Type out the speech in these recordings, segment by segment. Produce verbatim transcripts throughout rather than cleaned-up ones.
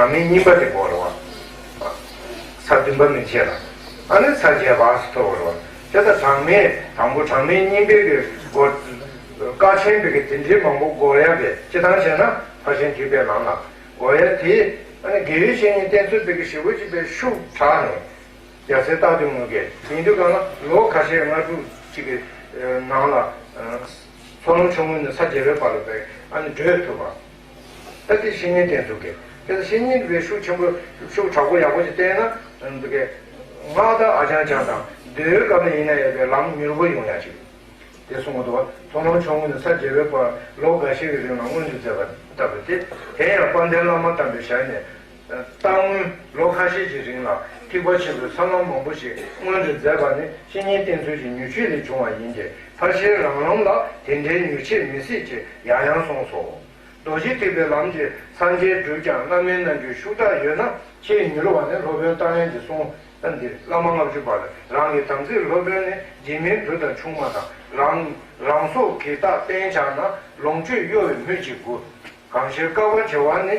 གྲངས་མེད་གཉིས་པ་དེ་དགོས་རེད་བ། ས་བདུན་པ་མན་ཆད་ལ། ཨ་ནི་ས་བརྒྱད་པ་ཞིག་ཐོབ་རེད་བ། དེ་ལྟར་གྲངས་མེད་དང་པོ་གྲངས་མེད་གཉིས་པའི་གི་སྒོ། ཀ་ཆེན་པའི་གི་དེ་འདྲའི་མང་པོ་དགོས་ཡ་བས་སྤྱི་བཏང་བྱས་ན་ཕར་ཕྱིན་ཐེག་པའི་ལམ་ལ་དགོས་ཡ་དེ། ཨ་ནི་དགེ་བའི་བཤེས་གཉེན་བསྟེན་ཚུལ་པའི་གི་ཞེ་པོ་ཅིག་པའི་ཤུགས་དྲག་ནས། རྒྱལ་སྲས་རྟ་མགྲིན་དངོས་ཀྱིས་ཡིན་དུས་གང་ལ་ལོ་ཁ་ཤས་ལྔ་དྲུག་ཅིག་གི་ནང་ལ། ཚོགས་ལམ་ཆུང་ངུ་ནས་ས་བརྒྱད་པའི་བར་ལ་བས་ཨ་ནི་བགྲོད་ཐུབ་པ། ད་དེ་བཤེས་གཉེན་བསྟེན་ཚུལ་གྱི། དེ་ལ་བཤེས་གཉེན་བས་ཤུགས་ཆེན་པོ་ཤུགས་དྲག་པོ་ཡག་པོ་ཞིག་བསྟེན་ན། འདི་གའི་སྔགས་དང་ཨ་ཅང་ཅང་དང་མདོའི་སྐབས་ལ་ཡིན་ན་ཡོད་པའི་ལམ་མྱུར་པོ་ཡོང་ཡ་ཅིག་དེ་གསུང་གི་འདུག་བ། ཚོགས་ལམ་ཆུང་ངུ་ནས་ས་བརྒྱད་པའི་བར་ལོ་འགའ་ཤས་ཀྱི་རིང་ལ་སྔོན་དུ་མཛད་པ་ལྟ་བུ་སྟེ། དེ་ཡང་དཔལ་ལྡན་བླ་མ་དམ་པའི་ཞལ་ནས། རྟག་སྔོན་ལོ་ཁ་ཤས་ཀྱི་རིང་ལ་ཐེག་པ་ཆེན་པོའི་ས་ལམ་མང་པོ་ཞིག་སྔོན་དུ་མཛད་པ་ནི་བཤེས་གཉེན་བསྟེན་ཚུལ་གྱི་མྱུར་ཕྱིན་ལས་བྱུང་བ་ཡིན་ཏེ། ཕར་ཕྱིན་རང་ལམ་ལ་དེ་འདྲའི་མྱུར་ཕྱིན་མི་སྲིད་ཅེས་ཡང་ཡང་གསུངས་སོ། རྡོ་རྗེ་ཐེག་པའི་ལམ་གྱི་སངས་རྒྱས་བསྒྲུབས་ཀྱང་བླ་མའི་རྣལ་འབྱོར་ཤུགས་དྲག་ཡོད་ན་ཆེས་མྱུར་བ་ནི་སློབ་དཔོན་ཏཱ་ལའི་གི་གསུང་ད་འདིར། བླ་མ་ལྔ་བཅུ་པ་ལ་རང་གི་དམ་ཚིག་སློབ་དཔོན་ནི་རྗེ་མིའི་བུ་དང་ཆུང་མ་དང་རང་རང་སྲོག་གི་རྟགས་བསྟན་བྱ་ན་ལོངས་སྤྱོད་གཡོ་བའི་མུས་ཀྱི་དགུ། གང་ཕྱིར་དཀའ་བ་བྱེད་པ་ནི།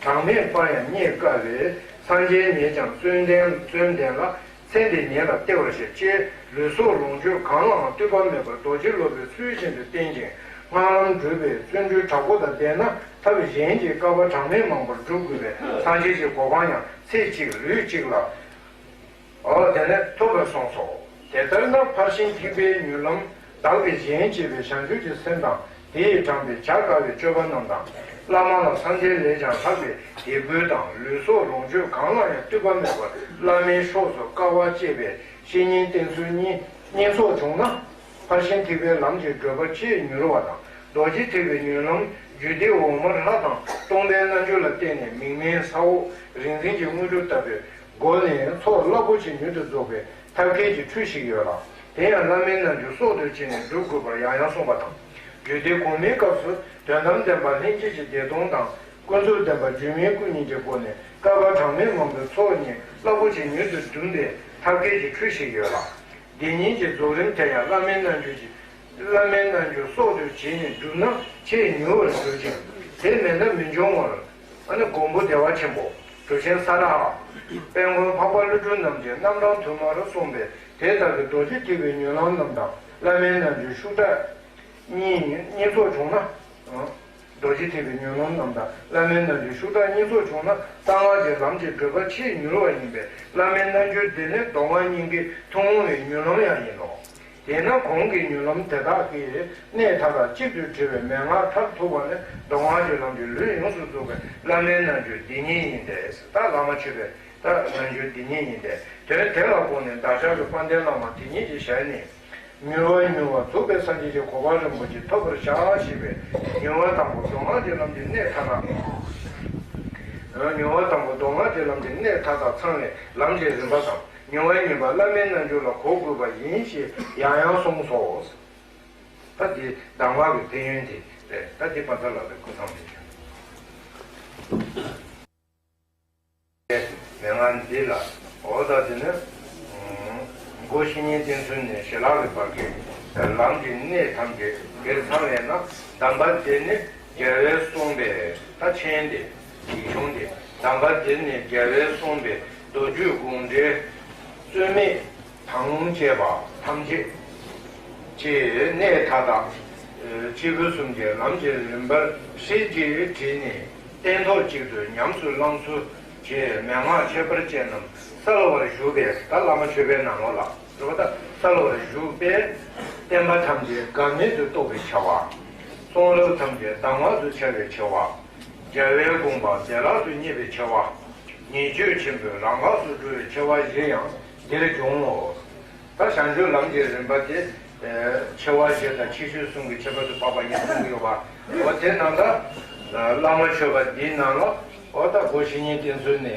གྲངས་མེད་པར་ཡང་རྙེད་དཀའ་བས། སངས་རྒྱས་ཉིད་ཀྱང་བརྩོན་ལྡན་བརྩོན་ལྡན་ལ། ཚེ་འདི་ཉིད་ལ་སྟེར་བར་ཞེས། ཅེས་ལུས་སྲོག་ལོངས་སྤྱོད་གང་ལའང་ལྟོས་པ་མེད་པར་རྡོ་རྗེ་སློབ་པའི་ཚུལ་བཞིན་དུ་བསྟེན་ཅིང་སྔགས་ལམ་བགྲོད་པའི་བརྩོན་འགྲུས་དྲག་པོ་དང་ལྡན་ན། ཐབས་གཞན་གྱིས་དཀའ་བ་གྲངས་མེད་མང་པོར་སྒྲུབ་དགོས་པས། སངས་རྒྱས་ཀྱི་གོ་འཕང་ཡང་ཚེ་གཅིག་ལུས་གཅིག་ལ། འོ་དེ་ནས་ཐོབ་པར་གསུངས་སོ། དེ་ལྟར་ན་ཕར་ཕྱིན་ཐེག་པའི་མྱུར་ལམ་བདག་གིས་གཞན་གཅེས་པའི་བྱང་ཆུབ་ཀྱི་སེམས་དང་། དེས་དྲངས་པའི་བྱ་དཀའ་བའི་སྤྱོད་པ་རྣམས་དང་། བླ་མ་ལ་སངས་རྒྱས་ལས་ཀྱང་ལྷག་པའི་དད་གུས་དང་ལུས་སྲོག་ལོངས་སྤྱོད་གང་ལ་ཡང་ལྟོས་པ་མེད་པར་བླ་མའི་ཕྱོགས་སུ་དཀའ་བ་སྤྱད་པའི་བཤེས་གཉེན་བསྟེན་ཚུལ་གཉིས་གཉིས་ཚོགས་བྱུང་ན། ཕར་ཕྱིན་ཐེག་པའི་ལམ་གྱི་བགྲོད་པ་ཆེས་མྱུར་བ་དང་། རྡོ་རྗེ་ཐེག་པའི་མྱུར་ལམ་རྒྱུད་སྡེ་འོག་མར་ལྷ་དང་སྟོང་པའི་རྣལ་འབྱོར་ལ་བརྟེན་ནས་མིག་སྨན་ས་འོག་རིག་འཛིན་གྱི་དངོས་གྲུབ་ལྟ་བུའི་སྒོ་ནས་ཚོགས་རླབས་པོ་ཆེ་མྱུར་དུ་རྫོགས་པའི་ཐབས་མཁས་ཀྱི་ཁྲུས་ཤིག་ཡོད་ལ། དེ་ཡང་བླ་མའི་རྣལ་འབྱོར་སྲོག་ཏུ་བྱིན་ནས་སྒྲུབ་དགོས་པར་ཡང་ཡང་གསུངས་པ་དང་། རྒྱུད་སྡེ་གོང་མའི་སྐབས་སུ་དོན་དམ་བདེན་པ་ལྷན་སྐྱེས་ཀྱི་བདེ་སྟོང་དང་། ཀུན་རྫོབ་བདེན་པ་སྒྱུ་མའི་སྐུ་གཉིས་ཀྱི་སྒོ་ནས་བསྐལ་པ་གྲངས་མེད་མང་པོའི་ཚོགས་གཉིས་རླབས་པོ་ཆེ་མྱུར་དུ་བསྒྲུབས་པའི་ཐབས་མཁས་ཀྱི་ཁྲུས་ཤིག་ཡོད་ལ། འདི་གཉིས་ཀྱི་རྫོགས་རིམ་དེ་ཡང་བླ་མའི་རྣལ་འབྱོར་གྱིས། བླ་མའི་རྣལ་འབྱོར་སྲོག་ཏུ་བྱིན་ནས་བསྒྲུབས་ན་ཆེས་མྱུར་བར་འགྱུར་ཅིང་། དེ་མེད་ན་མི་འབྱུང་བར། ཨ་ནི་མགོན་པོ་བདེ་བ་ཆེན་པོ། གྲུབ་ཆེན་ས་ར་ཨ། དཔལ་མགོན་འཕགས་པ་ཀླུ་སྒྲུབ་རྣམས་ཀྱིས་རྣམ་གྲངས་དུ་མར་གསུངས་པའི་དེ་ལྟ་བུའི་རྡོ་རྗེ་ཐེག་པའི་མྱུར་ལམ་རྣམས་དང་བླ་མའི་རྣལ་འབྱོར་ཤུགས་དྲག་གཉིས་གཉིས་ཚོགས་བྱུང་ན། རྡོ་རྗེ་ཐེག་པའི་མྱུར་ལམ་རྣམས་དང་བླ་མའི་རྣལ་འབྱོར་ཤུགས་དྲག་གཉིས་ཚོགས་བྱུང་ན་གསང་སྔགས་ཀྱི་ལམ་གྱི་བགྲོད་པ་ཆེས་མྱུར་བ་ཡིན་པས། བླ་མའི་རྣལ་འབྱོར་འདི་ནི་མདོ་སྔགས་གཉིས་ཀའི་ཐུན་མོང་བའི་མྱུར་ལམ་ཡང་ཡིན་ནོ། དེས་ན་གོང་གི་མྱུར་ལམ་དེ་དག་གི་གནད་མཐའ་དག་གཅིག་ཏུ་དྲིལ་བའི་མན་ངག་མཐར་ཐུག་པ་ནི་མདོ་སྔགས་ཀྱི་ལམ་གྱི་ལུས་ཡོངས་སུ་རྫོགས་པའི་བླ་མའི་རྣལ་འབྱོར་འདི་ཉིད་ཡིན་ཏེ། ད་བླ་མ་མཆོད་པའི་ད་རྣལ་འབྱོར་འདི་ཉིད་ཡིན་ཏེ། དོན་དེ་ལ་དགོངས་ནས་བདག་ཅག་གི་དཔལ་ལྡན་བླ་མ་དེ་ཉིད་ཀྱི་ཞལ་ནས། མྱུར་བ་མྱུར་བ་རྫོགས་པའི་སངས་རྒྱས་ཀྱི་གོ་འཕང་རིན་པོ་ཆེ་ཐོབ་པར་བྱ་ཞེས་པའི་མྱུར་བ་དང་པོ་མདོ་སྔགས་ཀྱི་ལམ་གྱི་གནད་མཐའ་དག་མྱུར་བ་དང་པོ་མདོ་སྔགས་ཀྱི་ལམ་གྱི་གནད་མཐའ་དག་ཚང་བའི་ལམ་གྱི་རིམ་པ་དང་། མྱུར་བ་གཉིས་པ་བླ་མའི་རྣལ་འབྱོར་ལ་གོ་དགོས་པ་ཡིན་ཞེས་ཡང་ཡང་གསུངས་སོ། ད་འདི་གདམས་ངག་གི་ཕན་ཡོན་དེ་རེད། ད་འདི་པ་ཚ་ལགས་ཀྱིས་སྐུ་ཚང་མེད་ཀྱང་། མན་ངག་འདི་ལ། འོ་ད་དེ་ནི། སྒོ་བཤེས་གཉེན་བསྟེན་ཚུལ་ནས་ཞི་ལྷག་གི་བར་གྱི་ལམ་གྱི་གནད་ཐམས་ཅད་དེར་ཚང་བས་ན། གདམས་པ་འདི་ནི་རྒྱལ་བས་གསུངས་པའི་ད་མཆན་དེ་ཡིག་ཆུང་དེ། གདམས་པ་འདི་ནི་རྒྱལ་བས་གསུངས་པའི་མདོ་རྒྱུད་དགོངས་འགྲེལ་རྩོད་མེད་དང་བཅས་པ་ཐམས་ཅད་ཀྱི་གནད་མཐའ་དག་སྐྱེས་བུ་གསུམ་གྱི་ལམ་གྱི་རིམ་པར་ཧྲིལ་གྱིས་དྲིལ་ནས། སྟན་ཐོག་གཅིག་ཏུ་ཉམས་སུ་བླང་ཚུལ་གྱི་མན་ངག་ཁྱད་པར་ཅན་རྣམས་གསལ་བར་བཞུགས་པས། ད་བླ་མ་མཆོད་པའི་ནང་ལོགས་ལ་རེད་པ། ད་གསལ་བར་བཞུགས་པས། བསྟན་པ་ཐམས་ཅད་འགལ་མེད་དུ་རྟོགས་པའི་ཆེ་བ། གསུང་རབ་ཐམས་ཅད་གདམས་ངག་ཏུ་འཆར་བའི་ཆེ་བ། རྒྱལ་བའི་དགོངས་པ་བདེ་བླག་ཏུ་རྙེད་པའི་ཆེ་བ། ཉེས་སྤྱོད་ཆེན་པོའི་རང་འགགས་སུ་འགྲོ་བའི་ཆེ་བ་བཞི་ཡང་འདིར་འབྱུང་ངོ་། ད་བྱང་ཆུབ་ལམ་གྱི་རིམ་པ་དེ། ཆེ་བ་བཞི་དང་ཆེ་ཤོས་གསུམ་གྱི་ཁྱད་པར་དུ་འཕགས་པ་ཡིན་གསུངས་ཡོད་པ། འོ་དེ་ནང་ལ། བླ་མ་མཆོད་པ་འདིའི་ནང་ལ། འོ་ད་སྒོ་བཤེས་གཉེན་བསྟེན་ཚུལ་ནས།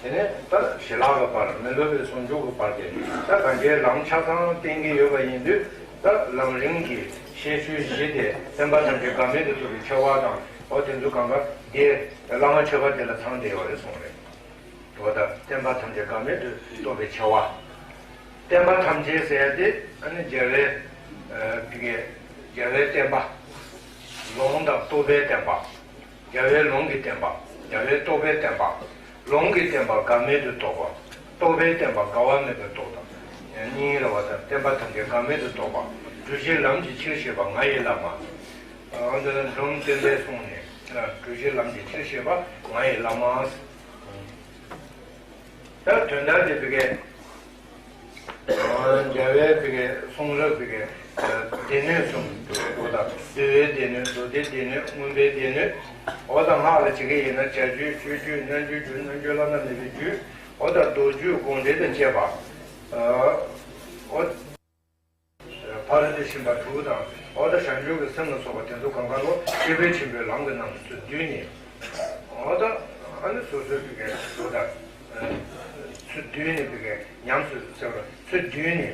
དེ་ནས་ད་ཞི་ལྷག་གི་བར་མི་སློབ་པའི་ཟུང་འཇུག་གི་བར་དེ། ད་གང་གའི་ལམ་ཆ་ཚང་བསྟན་གྱི་ཡོད་པ་ཡིན་དུས། ད་ལམ་རིམ་གྱི་ཤེས་ཚུལ་བཞི་དེ་བསྟན་པ་ཐམས་ཅད་འགལ་མེད་དུ་རྟོགས་པའི་ཆེ་བ་དང་། འོ་དེ་ཚོ་གང་ག་དེ་བླ་མ་མཆོད་པ་དེ་ལ་ཚང་བསྡད་ཡོད་རེད་གསུངས་རེད། འོ་ད་བསྟན་པ་ཐམས་ཅད་འགལ་མེད་དུ་རྟོགས་པའི་ཆེ་བ། བསྟན་པ་ཐམས་ཅད་ཟེར་ཡ་དེ་ཨ་ནི་རྒྱལ་བའི། ཨ་དེ་གའི་རྒྱལ་བའི་བསྟན་པ། ལུང་དང་རྟོགས་པའི་བསྟན་པ། རྒྱལ་བའི་ལུང་གི་བསྟན་པ། རྒྱལ་བའི་རྟོགས་པའི་བསྟན་པ། ལུང་གི་བསྟན་པ་འགལ་མེད་དུ་རྟོགས་པ། རྟོགས་པའི་བསྟན་པ་འགལ་བ་མེད་པར་རྟོགས་དང་། གཉིས་རེད་བ་དང་། བསྟན་པ་ཐམས་ཅད་འགལ་མེད་དུ་རྟོགས་པ། གྲུ་བཞིའི་ལམ་གྱི་ཕྱིར་བཤད་པ་ང་ཡི་བླ་མ། འོ་འདི་འབྲོམ་སྟོན་པས་གསུངས་ནས། གྲུ་བཞིའི་ལམ་གྱི་ཕྱིར་བཤད་པ་ང་ཡི་བླ་མ། ད་དོན་དག་དེ་བི་ཀའི། རྒྱལ་བའི་བི་ཀའི་གསུང་རབ་བི་ཀའི་སྡེ་སྣོད་གསུམ་འདུག་ད། འདུལ་བའི་སྡེ་སྣོད། མདོ་སྡེའི་སྡེ་སྣོད། མངོན་པའི་སྡེ་སྣོད། འོ་ད་སྔགས་ལ་བྱེད་ཀྱི་ཡིན་ན་བྱ་རྒྱུད། སྤྱོད་རྒྱུད། རྣལ་འབྱོར་རྒྱུད། རྣལ་འབྱོར་བླ་ན་མེད་པའི་རྒྱུད། འོ་ད་མདོ་རྒྱུད་དགོངས་འགྲེལ་དང་བཅས་པ། འོ། ཕ་རོལ་ཏུ་ཕྱིན་པ་དྲུག་དང་། འོ་ད་བྱང་ཆུབ་ཀྱི་སེམས་ལ་སོགས་པ་དེ་ཚོ་གང་ག་ལོ། སྤྱོད་པའི་ཆེན་པོའི་ལམ་གྱི་རྣམ་གྲངས་ཚུར་བསྡུས་ནས། འོ་ད་ཨ་ནི་སོ་སོའི་བི་ཀའི་ཚུར་བསྡུས་ནས་བི་ཀའི་ཉམས་སུ་ཟེར་བ་ཚུར་བསྡུས་ནས།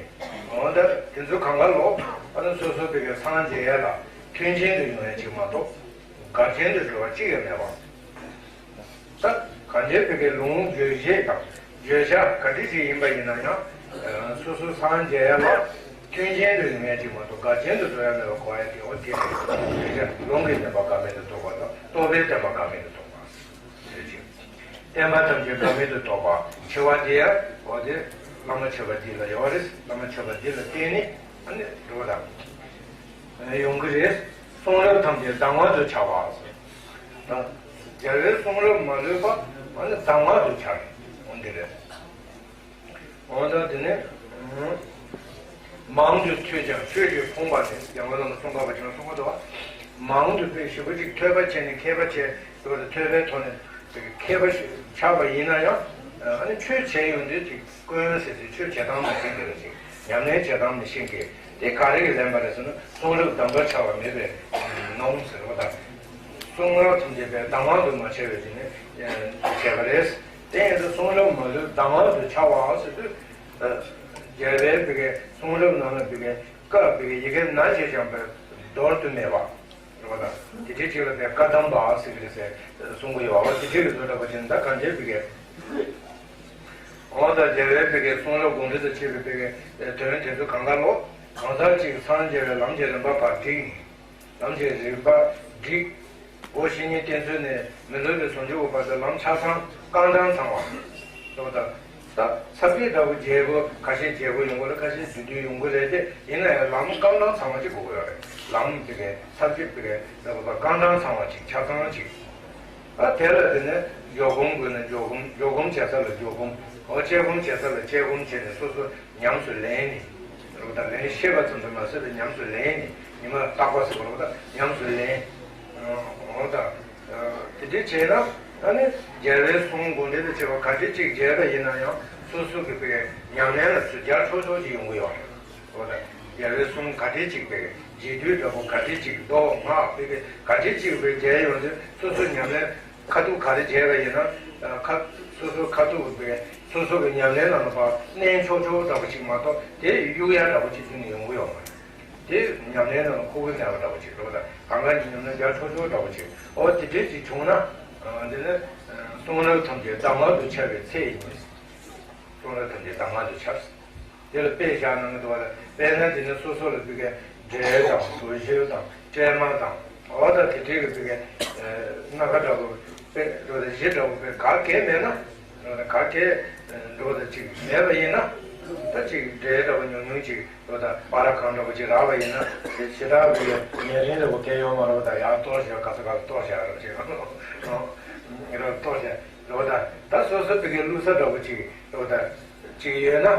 འོ་ད་དེ་ཚོ་གང་ག་ལོ། ཨ་ནི་སོ་སོ་བི་ཀའི་སངས་རྒྱས་ཡ་ལ་མཐུན་རྐྱེན་དུ་ཡོང་ཡ་ཅིག་མ་གཏོགས། འགལ་རྐྱེན་དུ་འགྲོ་བ་གཅིག་ཀྱང་མེད་པ། ད་གང་ཅིའི་བི་ཀའི་ལུང་བརྗོད་བྱེད་དང་བརྗོད་བྱ་ག་འདྲ་ཞིག་ཡིན་པ་ཡིན་ན་ཡང་། སོ་སོ་སངས་རྒྱས་ཡ་ལ་མཐུན་རྐྱེན་དུ་ཡོང་ཡ་ཅིག་མ་གཏོགས་འགལ་རྐྱེན་དུ་འགྲོ་ཡ་མེད་པ་གོ་ཡ་དེ། འོ་དེ་རེད། བརྗོད་བྱ་ལུང་གི་བསྟན་པ་འགལ་མེད་དུ་རྟོགས་པ་དང་རྟོགས་པའི་བསྟན་པ་འགལ་མེད་དུ་རྟོགས་པ། བརྗོད་བྱེད། བསྟན་པ་ཐམས་ཅད་འགལ་མེད་དུ་རྟོགས་པ། ཕྱི་བ་དེ་ཡ། འོ་དེ་བླ་མ་མཆོད་པ་འདི་ལ་ཡོད་རེད། བླ་མ་མཆོད་པ་འདི་ལ་བརྟེན་ནས་ཨ་ནི་འགྲོ་བ་དང་། ཡོང་གི་རེད། གསུང་རབ་ཐམས་ཅད་གདམས་ངག་ཏུ་འཆར་བ། ད་རྒྱལ་བའི་གསུང་རབ་མ་ལུས་པ་ཨ་ནི་གདམས་ངག་ཏུ་འཆར། འོ་འདི་རེད། འོ་ད་དེ་ནས་མང་དུ་ཐོས་ཀྱང་ཆོས་ཀྱིས་ཕོངས་པ་ནི། ཡང་བླ་མ་གསུང་འཕགས་པ་ཅན་གསུང་གི་འདུག་བ། མང་དུ་དཔེ་ཞེ་པོ་ཅིག་ཐོས་པ་བྱས་ནས་མཁས་པ་བྱས། ཐོས་པའི་ཐོག་ནས་མཁས་པ་ཞིག་ཆགས་པ་ཡིན་ན་ཡང་། ཨ་ནི་ཆོས་བྱས་ཡོང་དུས་ཅིག་དཀོན་ཟེར་ཚེ་ཆོས་བྱེད་སྟངས་མི་ཤེས་ཀྱི་རེད། ཅིག་ཉམས་ལེན་བྱེད་སྟངས་མི་ཤེས་ཀྱི། དེ་ག་རེ་གིས་ལན་པ་རེད་ཟེར་ན། གསུང་རབ་གདམས་པར་འཆར་བ་མེད་པས་ནོ་ཟེར་བ་དང་། གསུང་རབ་ཐམས་ཅད་པའི་གདམས་ངག་ཏུ་མ་འཆར་བས་དེ་ནི་བྱས་པ་རེད། དེ་ཡིན་དུས་གསུང་རབ་མ་ལུས་གདམས་ངག་ཏུ་འཆར་བ་ཟེར་དུས། རྒྱལ་བའི་བི་ཀའི་གསུང་རབ་ནང་ལ་བི་ཀའི་བཀའ་བི་ཀའི་ཡི་གེ་ན་ཞེས་སྦྱངས་པའི་འདོར་དུ་མེད་པ། རེད་བ་དང་། དེ་འདྲའི་ཅིག་ལ་བཀའ་གདམས་པ་ཟེར་གྱི་རེད་ཟེར་གསུང་གི་ཡོད་བ། དེ་འདྲའི་གི་བཟོ་འདྲ་པོ་ཅིག་ད་གང་བྱས་བི་ཀའི། འོ་ད་རྒྱལ་བའི་བི་ཀའི་གསུང་རབ་དགོངས་འགྲེལ་དུ་བྱས་པའི་བི་ཀའི་དོན་དེ་ཚོ་གང་ག་ལོ། གང་ཟག་གཅིག་སངས་རྒྱས་པའི་ལམ་གྱི་རིམ་པ་བར་བསྒྲིགས་ནས། ལམ་གྱི་རིམ་པ་བསྒྲིགས། སྒོ་བཞི་གཉིས་བསྟེན་ཚུལ་ནི་མི་ལུས་པའི་ཟུང་འཇུག་གི་བར་དུ་ལམ་ཆ་ཚང་རྐང་གྲངས་ཚང་བ། འོ་ད། ས་ས་བཅད་ལྟ་བུ་བརྒྱད་པོ་ཁ་ཤས་བརྒྱད་པོ་ཡོང་གི་རེད། ཁ་ཤས་བདུན་བདུན་ཡོང་གི་རེད་དེ། ཡིན་ན་ཡང་ལམ་རྐང་གྲངས་ཚང་བ་ཅིག་དགོས་ཀྱི་ཡོད་རེད། ལམ་དེ་གའི་ས་བཅད་དེ་གའི་ལྟ་བུ་རྐང་གྲངས་ཚང་བ་ཅིག་ཆ་ཚང་ཅིག་ཨ་དེ་ལ་དེ་ནས་འཇོག་སྒོམ་དགོས་ན་འཇོག་སྒོམ། འཇོག་སྒོམ་བྱེད་ས་ལ་འཇོག་སྒོམ། འོ་དཔྱད་སྒོམ་བྱེད་ས་ལ་དཔྱད་སྒོམ་བྱས་ནས་སོ་སོ་ཉམས་སུ་ལེན་ནས། རོགས་དང་ལེན་ཤེས་པ་ཙམ་དུ་མ་ཟད་པའི་ཉམས་སུ་ལེན་ནས། ཉི་མ་རྟག་པ་ཟེར་བ་རོགས་དང་ཉམས་སུ་ལེན། འོ་ད། དེ་འདྲ་བྱས་ན་ཨ་ནི་རྒྱལ་བའི་གསུང་དགོངས་འགྲེལ་དང་བཅས་པ་ག་འདྲ་ཅིག་མཇལ་བ་ཡིན་ན་ཡང་སོ་སོ་གི་པའི་ཉམས་ལེན་ལ་ཚུར་རྒྱག་ཆོག་ཆོག་ཅིག་ཡོང་གི་ཡོད་རེད། འོ་ད། རྒྱལ་བའི་གསུང་ག་འདྲ་ཅིག་པའི་རྗེས་ཟློས་འདྲ་པོ་ག་འདྲ་ཅིག་མདོ་སྔགས་པའི་ག་འདྲ་ཅིག་པའི་མཇལ་ཡོང་དུས་སོ་སོ་ཉམས་ལེན། ཁ་ཐུག་ག་རེ་བྱས་པ་ཡིན་ན། ཁ། སོ་སོའི་ཁ་ཐུག་པའི་སོ་སོ་གི་ཉམས་ལེན་ནང་ལ་ཕར་གནས་ཆོག་ཆོག་འདྲ་པོ་ཅིག་མ་གཏོགས་དེ་གཡུག་ཡ་འདྲ་པོ་ཅིག་ཁྱོན་ནས་ཡོང་གི་ཡོད་མ་རེད། དེ་ཉམས་ལེན་ནང་ལ་ཁུག་གི་མེད་པ་འདྲ་པོ་ཅིག་འགྲོ་དང་། གང་ག་ཉིད་ཉམས་ལེན་རྒྱག་ཆོག་ཆོག་འདྲ་པོ་ཅིག་འོ་དེ་འདྲས་ཅིག་བྱུང་ན། དེ་ནི་གསུང་རབ་ཐམས་ཅད་གདམས་ངག་ཏུ་འཆར་བའི་ཚད་ཡིན། གསུང་རབ་ཐམས་ཅད་གདམས་ངག་ཏུ་འཆར། དེ་ལ་དཔེ་བཞག་གནང་གི་འདུག་བ་ལ། དཔེར་ན་དེ་ནི་སོ་སོ་ལ་བི་ཀའི་འགྲེལ་དང་དོ་ཤལ་དང་སྤྲེལ་མ་དང་། འོ་ད་དེ་འདྲའི་གི་བི་ཀའི་སྣ་ཁ་འདྲ་པོ་དཔེ་འགྲོ་དང་གཞི་འདྲ་པོ་དཔེ་ག་གེ་མེད་ན། འགྲོ་དང་ག་གེ་འགྲོ་དང་ཅིག་མེད་པ་ཡིན་ན། ད་ཅིག་འགྲེལ་འདྲ་པོ་ཉུང་ཉུང་ཅིག་འགྲོ་དང་པ་ར་གང་འདྲ་པོ་ཅིག་རག་པ་ཡིན་ན། དེ་ཞེ་དྲག་བི་ཀའི་ཉེ་རིང་འདྲ་པོ་གེ་ཡོད་མ་རེད་པ། ད་ཡར་གཏོར་བཞག་ག་ས་ག་ལ་གཏོར་བཞག་འདྲ་པོ་ཅིག་རོ་གཏོར་བཞག་འགྲོ་དང་། ད་སོ་སོ་བི་ཀའི་བླུགས་ས་འདྲ་པོ་ཅིག་འགྲོ་དང་། གཅིག་ཡོད་ན།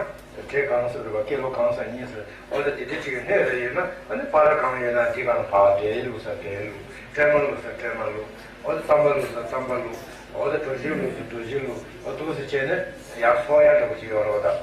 གྲས་གང་ས་རེད་པ། སྐྱེས་ལོ་གང་ས་གཉིས་ས། འོ་ད་དེ་འདྲ་གཅིག་སྣོད་རེ་ཡོད་ན། ཨ་ནི་པ་ར་གང་ཡོད་ན་དེ་གང་ཕར་འགྲེལ་བླུགས་ས་འགྲེལ་བླུགས། སྤྲེལ་མ་བླུགས་ས་སྤྲེལ་མ་བླུགས། འོ་ད་རྩམ་པ་བླུགས་ས་རྩམ་པ་བླུགས། འོ་ད་དོ་ཤལ་བླུགས་ས་དོ་ཤལ་བླུགས། འོ་འདུག་སེ་བྱས་ནས་ཡར་གསོག་ཡ་འདྲ་པོ་ཅིག་ཡོད་རེད་པ། ད་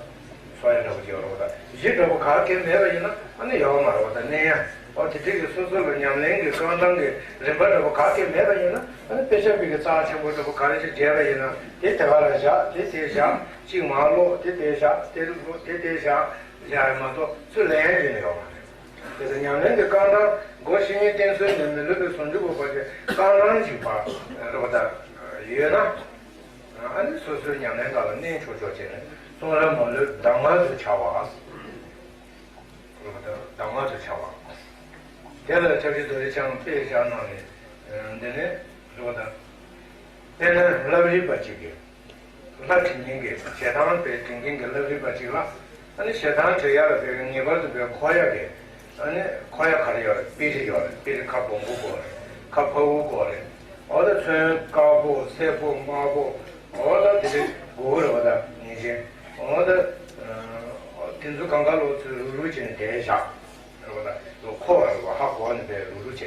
གསོག་ཡ་འདྲ་པོ་ཅིག་ཡོད་རེད་པ། ད་གཞི་འདྲ་པོ་ག་གེ་མེད་པ་ཡིན་ན་ཨ་ནི་ཡོད་མ་རེད་པ། ད་གནས་ཡ། འོ་དེ་འདྲ་གི་སོ་སོ་ལ་ཉམས་ལེན་གྱི་རྐང་ཐང་གི་རིམ་པ་འདྲ་པོ་ག་གེ་མེད་པ་ཡིན་ན། ཨ་ནི་དཔེ་ཆ་བི་ཀའི་རྩ་ཆེན་པོ་འདྲ་པོ་ག་རེ་ཞིག་མཇལ་བ་ཡིན་ན་དེ་དེ་ག་ལ་བཞག་དེ་དེ་བཞག་གཅིག་མར་ཀློག་དེ་དེ་བཞག་དེ་ཀློག་དེ་དེ་བཞག་བཞག་ཡ་མ་གཏོགས་ཚུར་ལེན་ཡ་ཡོད་མ་རེད། དེ་ཚོ་ཉམས་ལེན་གྱི་རྐང་ཐང་སྒོ་ཕྱི་ཉིན་བསྟེན་ཚུལ་ནི་མི་ལུས་པའི་ཟུང་འཇུག་གི་བར་གྱི་རྐང་ཐང་ཞིག་པ་རེད་པ། ད་ཡོད་ན། ཨ་ནི་སོ་སོའི་ཉམས་ལེན་སྒང་ལ་གནས་ཆོག་ཆོག་བྱས་ནས་གསུང་རབ་མ་ལུས་གདམས་ངག་ཏུ་འཆར་བ། གདམས་ངག་ཏུ་འཆར་བ། དེ་ལ་ཐབས་ཤེས་རྡོ་རྗེ་འཆང་དཔེ་བཞག་གནང་ནས། འདི་ནས་རེད་པ། ད། དཔེར་ན་ལྷ་རིས་པ་གཅིག་གིས། ལྷ་བྲིས་མཁན་གྱི་ཞེ་སྡང་དཔེ་བྲིས་མཁན་གྱི་ལྷ་རིས་པ་གཅིག་ལ། ཨ་ནི་ཞེ་སྡང་བྲི་ཡག་ལ་དཔེ་ངེས་པར་དུ་དཔེ་འཁོར་ཡག་གི། ཨ་ནི་འཁོར་ཡག་ག་རེ་ཡོད་རེད། པིར་ཡོད་རེད། པིར་ཁ་སྦོམ་པོ་དགོས་རེད། ཁ་འཕར་པོ་དགོས་རེད། འོ་ད་ཚོན་དཀར་པོ་སེར་པོ་དམར་པོ། འོ་ད་དེ་འདྲ་དགོས་རེད་པ། ད་ངེས་ཅན། འོ་ད་དེ་ཚོ་གང་ག་ལོ་ཚོས་རུག་རུག་བྱས་ནས་དེ་བཞག་རེད་པ། ད་ལོ་འཁོར་བ་རེད་པ། ཧ་གོ་ནས་དཔེ་རུག་རུག་བྱས་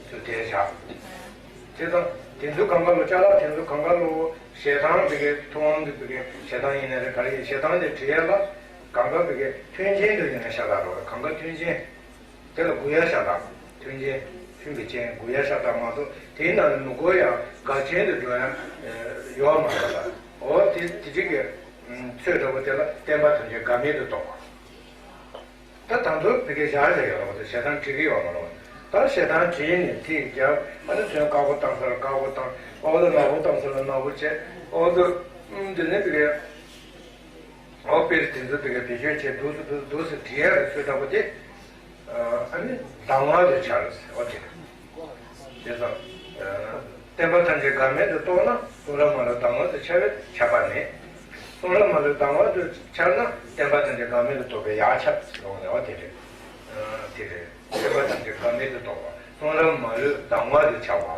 ཚུལ་དེ་བཞག་དེ་དང་དེ་ཚོ་གང་ག་ལོ་ཅ་ལག་དེ་ཚོ་གང་ག་ལོ་ཞེ་སྡང་དེ་གའི་ཐུབ་དབང་གི་དེ་གའི་ཞེ་སྡང་ཡིན་ན་རེད། ག་རེ་ཡིན། ཞེ་སྡང་དེ་བྲི་ཡག་ལ་གང་ག་དེ་གའི་མཐུན་རྐྱེན་དུ་ཡིན་ན་ཤ་སྟག་རེད་པ། གང་ག་མཐུན་རྐྱེན་དེ་ལ་དགོས་ཡག་ཤ་སྟག་མཐུན་རྐྱེན་མཐུན་པའི་རྐྱེན་དགོས་ཡག་ཤ་སྟག་མ་གཏོགས་དེའི་ནང་ནས་མི་དགོས་ཡག་འགལ་རྐྱེན་དུ་འགྲོ་ཡག་ཡོད་མ་རེད་པ། འོ་དེ་དེ་གཅིག་གི་ཚོད་འདྲ་པོ་དེ་ལ་བརྟེན་པ་ཐམས་ཅད་འགལ་མེད་དུ་རྟོགས་པ། ད་ད་དུང་དེ་གའི་བཞག་བཞག་ཡོད་རེད་པ། དེ་ཞེ་སྡང་བྲི་གི་ཡོད་མ་རེད་པ། ད་ཞེ་སྡང་བྲིས་ནས་ཐིག་བརྒྱབ། ཨ་ནི་ཚོན་དཀར་པོ་བཏང་ས་ལ་དཀར་པོ་བཏང་། འོ་ད་ནག་པོ་བཏང་ས་ལ་ནག་པོ་བྱས། འོ་ད་ཨུམ་དེ་ནས་དེ་གའི་འོ་དཔེར་དེ་ཚོ་དེ་གའི་བེད་སྤྱོད་བྱས་འདུག་སེ་འདུག་སེ་འདུག་སེ་བྲི་ཡག་གི་ཚུལ་འདྲ་པོ་དེ། ཨ་ནི་སྡང་བ་དུ་འཆར་ཟེར་བ་དེ་རེད། དེ་ཙམ། བརྟེན་པ་ཐམས་ཅད་འགལ་མེད་དུ་རྟོགས་ན་གསུང་རབ་མ་ལུས་སྡང་བ་དུ་འཆར་བས་ཁྱབ་པ་མེད། གསུང་རབ་མ་ལུས་སྡང་བ་དུ་འཆར་ན་བརྟེན་པ་ཐམས་ཅད་འགལ་མེད་དུ་རྟོགས་པས་ཡག་ཁྱབ་ཟེར་བ་དེ་རེད། དེ་རེད། བརྟེན་པ་ཐམས་ཅད་འགལ་མེད་དུ་རྟོགས་པ། གསུང་རབ་མ་ལུས་སྡང་བ་དུ་འཆར་བ།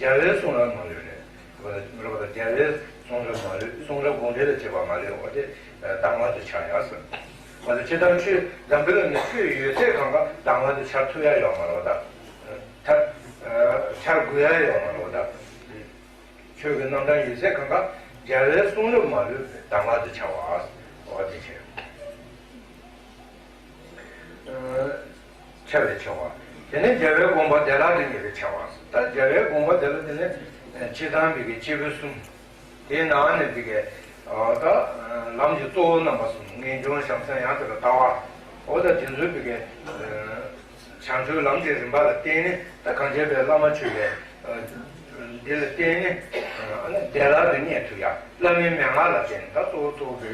རྒྱལ་བའི་གསུང་རབ་མ་ལུས་རེད། རེད་པ། རྒྱལ་བའི་གསུང་རབ་མ་ལུས། གསུང་རབ་དགོངས་འགྲེལ་ལ་བྱེད་པ་མ་ལུས་པ་དེ་སྡང་བ་དུ་འཆར་ཡག་ཟེར། འོ་ད་སྤྱིར་བཏང་ཆོས་འཛམ་བུའི་གླིང་ནས་ཆོས་ཡོད་ཚད་གང་ག་སྡང་བ་དུ་འཆར་ཐུབ་ཡག་ཡོད་མ་རེད་པ། ད་ད་འཆར་དགོས་ཡག་ཡོད་མ་རེད་པ། ད་ཆོས་ཀྱི་རྣམ་གྲངས་ཡོད་ཚད་གང་ག་རྒྱལ་བའི་གསུང་རབ་མ་ལུས་སྡང་བ་དུ་འཆར་བ། འོ་དེ་བྱས། འཆར་བས་ཆེ་བ། དེ་ནས་རྒྱལ་བའི་དགོངས་པ་བདེ་བླག་ཏུ་རྙེད་པས་ཆེ་བ། ད་རྒྱལ་བའི་དགོངས་པ་བདེ་བླག་དེ་ནི་སྤྱིར་བཏང་བོད་ཀྱི་སྐྱེས་བུ་གསུམ། དེའི་ནང་ནས་བོད་ཀྱི་ད་ལམ་གྱི་གཙོ་བོ་རྣམ་པ་གསུམ། ངེས་འབྱུང་། བྱང་སེམས། ཡང་དག་པའི་ལྟ་བ། འོ་ད་དེ་ཚོའི་བོད་ཀྱི་བྱང་ཆུབ་ལམ་གྱི་རིམ་པ་ལ་བརྟེན་ནས། ད་གངས་ཅན་པའི་བླ་མ་མཆོད་པའི་འདི་ལ་བརྟེན་ནས་ཨ་ནི་བདེ་བླག་ཏུ་རྙེད་ཐུབ་ཡག་བླ་མའི་མན་ངག་ལ་བརྟེན་ནས། ད་གཙོ་བོ་གཙོ་བོ་བོད་ཀྱི་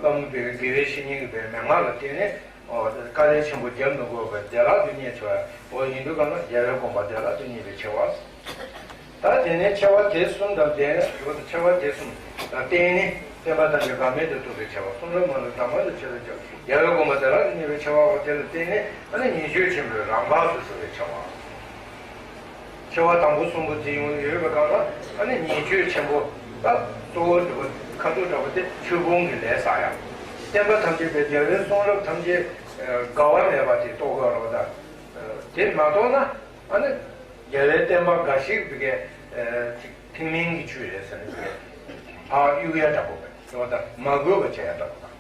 བླ་མ་བོད་ཀྱི་དགེ་བའི་བཤེས་གཉེན་གྱི་བོད་མན་ངག་ལ་བརྟེན་ནས། འོ་དཀའ་ལས་ཆེན་པོ་རྒྱབ་མི་དགོས་པར་བདེ་བླག་ཏུ་རྙེད་ཆོག་ཡག་འོ་ཡིན་དུས་གང་ལ་རྒྱལ་བའི་དགོངས་པ་བདེ་བླག་ཏུ་རྙེད་པས་ཆེ་བ། ད་དེ་ནས་ཆེ་བ་དེ་གསུམ་དང་ལྡན། འོ་ད་ཆེ་བ་དེ་གསུམ་ལ་བརྟེན་ནས་བརྟེན་པ་ཐམས་ཅད་འགལ་མེད་དུ་རྟོགས་པས་ཆེ་བ། གསུང་རབ་མ་ལུས་སྡང་བ་དུ་འཆར་བས་ཆེ་བ། རྒྱལ་བའི་དགོངས་པ་བདེ་བླག་ཏུ་རྙེད་པས་ཆེ་བའོ། དེ་ལ་བརྟེན་ནས་ཨ་ནི་ཉེས་སྤྱོད་ཆེན་པོའི་རང་འགགས་སུ་གྲོལ་བས་ཆེ་བ། ཆེ་བ་དང་པོ་གསུམ་པོ་དེ་ཡོང་ཡོད་པའི་སྒང་ལ་ཨ་ནི་ཉེས་སྤྱོད་ཆེན་པོ། ད་གཙོ་བོ་འདྲ་པོ་ཁ་དོག་འདྲ་པོ་དེ་ཆོས་སྤོང་གི་ལས་བསགས་ཡག་བསྟན་པ་ཐམས་ཅད་པའི་རྒྱལ་བའི་གསུང་རབ་ཐམས་ཅད་འགལ་བ་མེད་པ་དེ་རྟོགས་དགོས་རེད་པ། ད་དེ་མ་རྟོགས་ན་ཨ་ནི་རྒྱལ་བའི་བསྟན་པ་འགའ་ཞིག་བི་གའི་ཐེག་དམན་གྱི་ཆོས་རེད་ཟེར་ནས་བི་གའི་ཕར་གཡུག་ཡག་འདྲ་པོ་རེད་པ། ད་མ་གོ་བ་བྱེད་ཡག་འདྲ་པོ་དང་།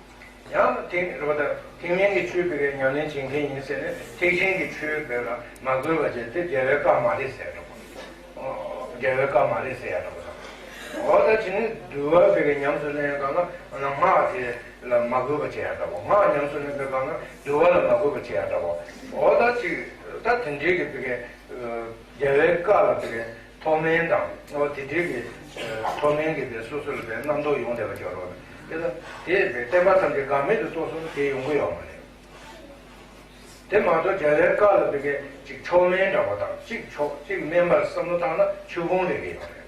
ཡང་ཐེག་རེད་པ། ད་ཐེག་དམན་གྱི་ཆོས་བི་གའི་ཉམས་ལེན་བྱེད་མཁན་ཡིན་ཟེར་ནས་ཐེག་ཆེན་གྱི་ཆོས་བི་ལ་མ་གོ་བ་བྱས་དེ་རྒྱལ་བའི་བཀའ་མ་རེད་ཟེར་འདྲ་པོ། རྒྱལ་བའི་བཀའ་མ་རེད་ཟེར་ཡག་འདྲ་པོ་དང་། འོ་ད་དེ་ནི་འདུལ་བ་བི་གའི་ཉམས་སུ་ལེན་ཡག་སྒང་ལ་སྔགས་དེ་ལ་མ་གོ་བ་བྱེད་ཡག་འདྲ་པོ། སྔགས་ཉམས་སུ་ལེན་པའི་སྒང་ལ་འདུལ་བ་ལ་མ་གོ་བ་བྱེད་ཡག་འདྲ་པོ། འོ་ད་ཅིག་ད་དེ་འདྲའི་གི་བི་གའི་རྒྱལ་བའི་བཀའ་ལ་བི་གའི་མཐོ་དམན་དང་། འོ་དེ་འདྲའི་གི་མཐོ་དམན་གྱི་བི་སོ་སོ་ལ་བི་རྣམ་རྟོག་ཡོང་བསྡད་པ་ཅིག་ཡོད་རེད། དེ་ལ་དེ་བི་བསྟན་པ་ཐམས་ཅད་འགལ་མེད་དུ་རྟོགས་སོང་ན་དེ་ཡོང་གི་ཡོད་མ་རེད། དེ་མ་གཏོགས་རྒྱལ་བའི་བཀའ་ལ་བི་གའི་ཅིག་མཆོག་དམན་འདྲ་པོ་དང་། ཅིག་མཆོག་ཅིག་དམན་པར་བསམ་བློ་བཏང་ན་ཆོས་སྤོང་རེད་གི་ཡོད་རེད།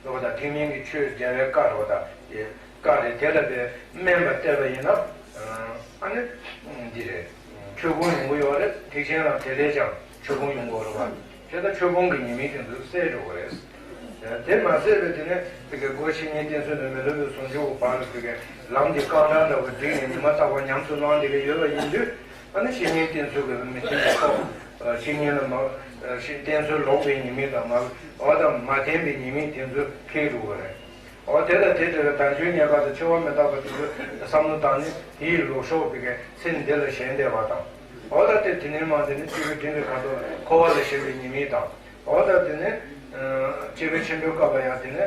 རེད་པ། ད་ཐེག་དམན་གྱི་ཆོས་རྒྱལ་བའི་བཀའ་རེད་པ། ད་བཀའ་རེད། དེ་ལ་བི་དམན་པར་བལྟས་པ་ཡིན་ན་ཨ་ནི་འདི་རེད། ཆོས་སྤོང་ཡོང་གི་ཡོད་རེད། ཐེག་ཆེན་ལ་དེ་ལས་ཀྱང་ཆོས་སྤོང་ཡོང་གི་ཡོད་རེད་པ། དེ་ལྟར་ཆོས་སྤོང་གི་ཉེས་དམིགས་དེ་ཚོ་བསལ་འགྲོ་གི་རེད། དེ་མ་ཟད་པའི་དེ་ནས་དེ་གའི་སྒོ་བཤེས་གཉེན་བསྟེན་ཚུལ་ནས་མི་སློབ་པའི་ཟུང་འཇུག་གི་བར་ལ་དེ་གའི་ལམ་གྱི་རྐང་གྲངས་འདྲ་བོ་བསྒྲིགས་ནས་ཉི་མ་རྟག་པར་ཉམས་སུ་བླངས་བསྡད་ཀྱི་ཡོད་པ་ཡིན་དུས། ཨ་ནི་བཤེས་གཉེན་བསྟེན་ཚུལ་གྱི་མི་མཐུན་པའི་ཐོག་བཤེས་གཉེན་ལ་མ་བཤེས་བསྟེན་ཚུལ་ལོག་པའི་ཉེས་དམིགས་དང་། མ་འོ་དང་མ་བསྟེན་པའི་ཉེས་དམིགས་དེ་ཚོ་འཕེལ་འགྲོ་གི་རེད། འོ་དེ་ལ་དེ་འདྲ་བའི་དལ་འབྱོར་རྙེད་དཀའ་དང་འཆི་བ་མི་རྟག་པ་དེ་ཚོ་བསམ་བློ་བཏང་ནས་དེའི་ལུགས་སྲོག་བི་གའི་ཚེ་འདི་ལ་ཞེན་བསྡད་པ་དང་། འོ་ད་དེ་དེ་ནས་མ་དེ་ནས་སྐྱེ་བའི་དྲིན་གྱི་ཁ་དོག་འཁོར་བ་ལ་ཞེན་པའི་ཉེས་དམིགས་དང་། འོ་ད་དེ་ནས་སྐྱེ་བའི་ཆེན་པོའི་སྐབས་ལ་ཡང་དེ་ནས་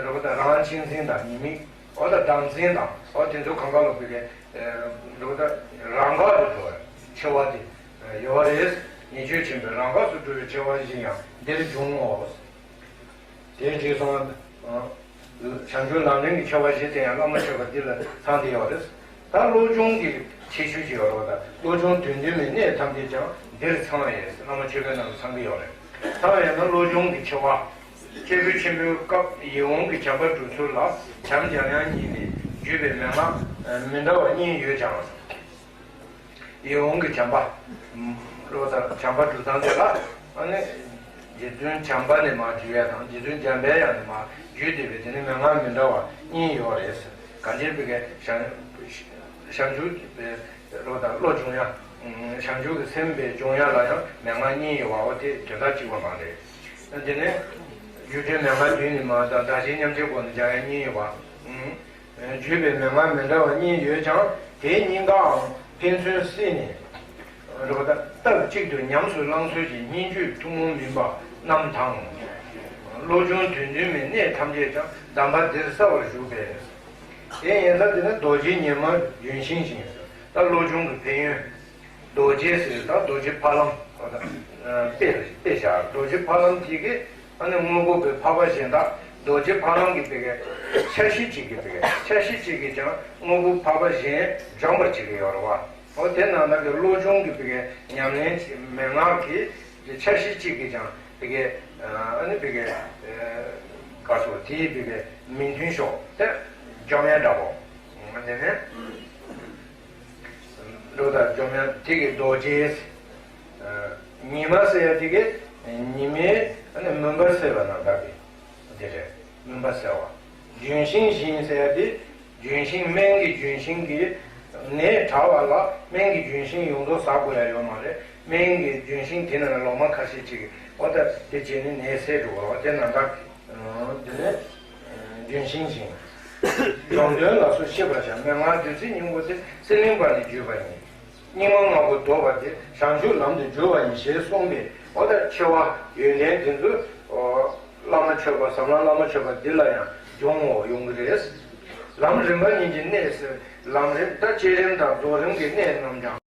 རེད་པ། ད་རང་གཅེས་འཛིན་དང་ཉེས་དམིགས། འོ་ད་བདག་འཛིན་དང་། འོ་དེ་ཚོ་གང་ག་ལོག་པའི་གི་རེད་པ། ད་རང་འགག་ཏུ་འགྲོ་བའི་འཆི་བ་དེ་ཡོད་རེད། ཉེས་སྤྱོད་ཆེན་པོའི་རང་འགག་ཏུ་འགྲོ་བའི་འཆི་བ་བཞི་ཡང་འདིར་འབྱུང་ངོ་། དེ་རྗེས་སུ་བྱང་ཆུབ་ལམ་རིམ་གྱི་འཆི་བ་བཞི་དེ་ཡང་བླ་མ་མཆོད་པ་འདི་ལ་ཚང་སྟེ་ཡོད་རེད། ད་བློ་སྦྱོང་གི་ཁྱད་ཆོས་ཅིག་ཡོད་རེད་པ། ད་བློ་སྦྱོང་དོན་ལྡན་མའི་གནས་ཐམས་ཅད་ཀྱང་འདིར་ཚང་བས་བླ་མ་མཆོད་པའི་ནང་དུ་ཚང་གི་ཡོད་རེད། ཚང་བས་ན་བློ་སྦྱོང་གི་འཆི་བ། སྐྱེས་བུ་ཆེན་པོའི་སྐབས་ཡིད་འོང་གི་བྱམས་པ་སྒྲུབ་ཚུལ་ལ། བྱམས་འཇམ་དབྱངས་གཉིས་ནས་བརྗོད་པའི་མན་ངག་མི་འདྲ་བ་གཉིས་ཡོད་ཀྱང་། ཡིད་འོང་གི་བྱམས་པ། རོ་དང་བྱམས་པ་སྒྲུབ་སྟངས་དེ་ལ། ཨ་ནི། རྗེ་བཙུན་བྱམས་པ་ནས་མར་བརྗོད་ཡ་དང་། རྗེ་བཙུན་འཇམ་པའི་དབྱངས་ནས་མར་བརྗོད་བསྡད་པའི་དེ་ནི་མན་ངག་མི་འདྲ་བ་གཉིས་ཡོད་རེད། གང་ཅི་བྱས་ཀྱང་བྱང་བྱང་ཆུབ་པའི་རོ་དང་བློ་སྦྱོང་ཡ། བྱང་ཆུབ་ཀྱི་སེམས་དཔའི་སྦྱོང་ཡ་ལ་ཡང་མན་ངག་གཉིས་ཡོད་པ། འོ་དེ་དོན་དག་གཅིག་པ་མ་རེད། དེ་ནས་སྒྱུ་འཕྲུལ་མན་ངག་བདུན་ནས་མར་དང་བདག་གཞན་མཉམ་བརྗེའི་སྒོ་ནས་སྦྱང་ཡ་གཉིས་ཡོད་པ། བརྗོད་པའི་མན་ངག་མི་འདྲ་བ་གཉིས་ཡོད་ཀྱང་། དེ་གཉིས་ཀའང་ཕན་ཚུན་བསྲེས་ནས། རོ་དང་སྟབས་གཅིག་ཏུ་ཉམས་སུ་བླང་ཚུལ་གྱི་སྙན་བརྒྱུད་ཐུན་མོང་མིན་པ་རྣམས་དང་། བློ་སྦྱོང་དོན་བདུན་མའི་གནད་ཐམས་ཅད་ཀྱང་གདམས་པ་འདིར་གསལ་བར་བཞུགས་པས། དེ་ཡིན་ཙང་དེ་ནི་རྡོ་རྗེ་ཉི་མ་ལྗོན་ཤིང་བཞིན། ད་བློ་སྦྱོང་གི་ཕན་ཡོན། རྡོ་རྗེ་ཟེར་ད་རྡོ་རྗེ་ཕ་ལམ། དཔེ་དཔེ་བཞག་རྡོ་རྗེ་ཕ་ལམ་དེ་གི་ཨ་ནི་དངོས་པོ་གི་འཕགས་པ་གཞན་དག་རྡོ་རྗེ་ཕ་ལམ་གྱི་བི་གའི་འཆར་གཞི་གཅིག་གི་བི་གའི་འཆར་གཞི་གཅིག་གིས་ཀྱང་དངོས་པོ་འཕགས་པ་གཞན་སྦྱངས་པར་བྱེད་ཀྱི་ཡོད་རེད་བ། འོ་དེ་ནང་ལ་གི་བློ་སྦྱོང་གི་བི་གའི་ཉམས་ལེན་གྱི་མན་ངག་གི་འཆར་གཞི་གཅིག་གིས་ཀྱང་བི་གའི་ཨ་ནི་བི་གའི་ག་སོ་དེའི་བི་གའི་མི་མཐུན་ཕྱོགས་དེ་སྦྱོང་ཡ་འདྲ་བོ། དེ་ནས། འགྲོ་དང་འཇོམས་ཡང་དེ་གི་རྡོ་རྗེ། ཉི་མ་ཟེར་ཡ་དེ་གི་ཉི་མའི་ཨ་ནི་མུན་པ་སེལ་བ་ནང་ལྟར་གི་དེ་རེད། མུན་པ་སེལ་བ། ལྗོན་ཤིང་བཞིན་ཟེར་ཡ་དེ་ལྗོན་ཤིང་སྨན་གྱི་ལྗོན་ཤིང་གི་ནད་དྲག་པ་ལ་སྨན་གྱི་ལྗོན་ཤིང་ཡོངས་རྫོགས་ཟ་དགོས་ཡ་ཡོད་མ་རེད། སྨན་གྱི་ལྗོན་ཤིང་དེ་ནང་ལ་ལོ་མ་ཁ་ཤས་ཅིག་གི་འོ་ད་དེ་བྱས་ནས་ནད་སེལ་འགྲོ་བ་དེ་ནང་ལྟར་གི། འདི་ནི་ལྗོན་ཤིང་བཞིན། སྦྱོང་དོན་ལ་སོགས་ཤེས་པར་བྱ། མན་ངག་བདུད་རྩིའི་སྙིང་པོ་དེ། སྲེད་ལེན་པ་ནི་བརྗོད་པ་ཡིན། སྙིགས་མ་ལྔ་པོ་བཟློག་པ་དེ་བྱང་ཆུབ་ལམ་དུ་བསྒྱུར་བ་ཡིན་ཞེས་གསུངས་པས། འོ་ད་ཆེ་བ་ཡོན་ཏན་དེ་ཚོ་བླ་མ་མཆོད་པ་ཟབ་ལམ་བླ་མ་མཆོད་པ་འདི་ལ་ཡང་སྦྱོང་ངོ་ཡོང་གི་རེད། ལམ་རིམ་པ་གཉིས་ཀྱི་གནད་ཟེར། ལམ་རིམ་ད་བསྐྱེད་རིམ་དང་རྫོགས་རིམ་གྱི་གནད་རྣམས་ཀྱང་།